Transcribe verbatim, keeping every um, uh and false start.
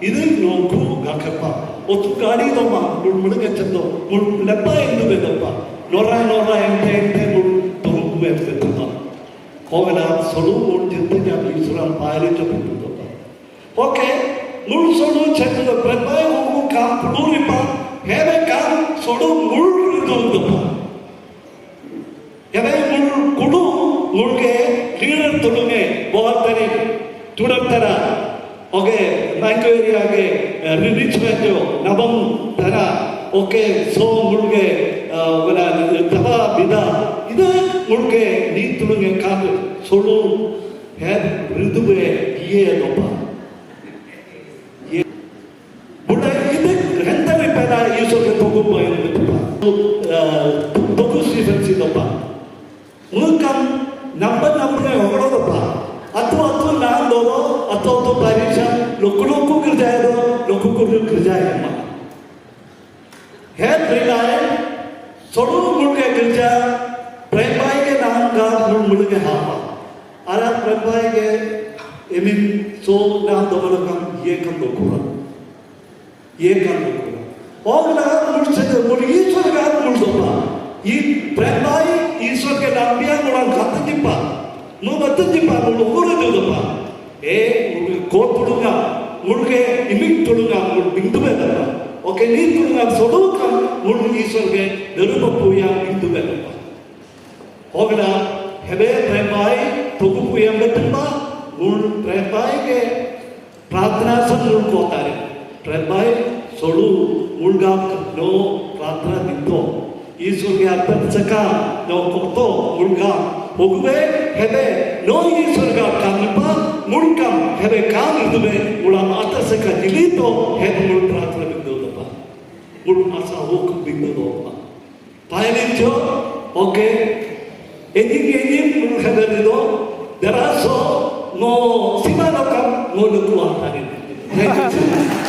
Idin nongku gakapa. Otu gari doma, mul mulge chendo, mul lepa endu bedopa. Nora nora ente ente mul tongku ente bedopa. Kogena solu mul jinte jam Israel paile chapu bedopa. Oke, mul solu chendo, prepai hogu kam puluripa, hebe kam solu mul bedopa. Ebe mul kudu mul ke leader tulunge bohal tari tudar tara. Oke, mangko area ke, eh, rich jo nabang tara. Oke, so mul ke, eh, wala taba bida. Ida mul ke ni tulunge kat solu head ridube iye dopa. Ye. Buda idik hentari pena Isor ke toku bayar betupa. Eh, toku Stephen si dopa. Ngukam number number ne hokro dopa. Atu atu na dolo, atu atu parisha, loku loku kerja do, loku loku kerja ma. Head rilai, solu mulke kerja, prepai ke nang ga mul mulke hapa. Ara prepai ke emin so nang domalakam ye kam dokura. Ye kam dokura. Ogla mul se mul Isor ga mul dopa. I prepai Isor ke nang bia mulang kata jipa. Mu batu jipa mul ogura dopa. Eh, mul ke ko tulunga, mul ke imik tulunga, mul bindu bedapa. Oke, ni tulunga solu kam, mul Isor ke daru papuya bindu bedapa. Hogna, hebe prepai, toku puya betemba, mul prepai ke prarthana sam mul kotare. Prepai, solu, mul ga no prarthana dito. Isor ke atar saka no kokto mul ga hogbe hebe no Isor ga kanipa mul kam hebe kam dube ulam atar saka jilito hebe mul prarthana bindo dopa. Mul asa hok bindo dopa. Pailin jo, oke. Enying enying mul hebe do deraso no sima lokam no lukuan tadi. Thank you.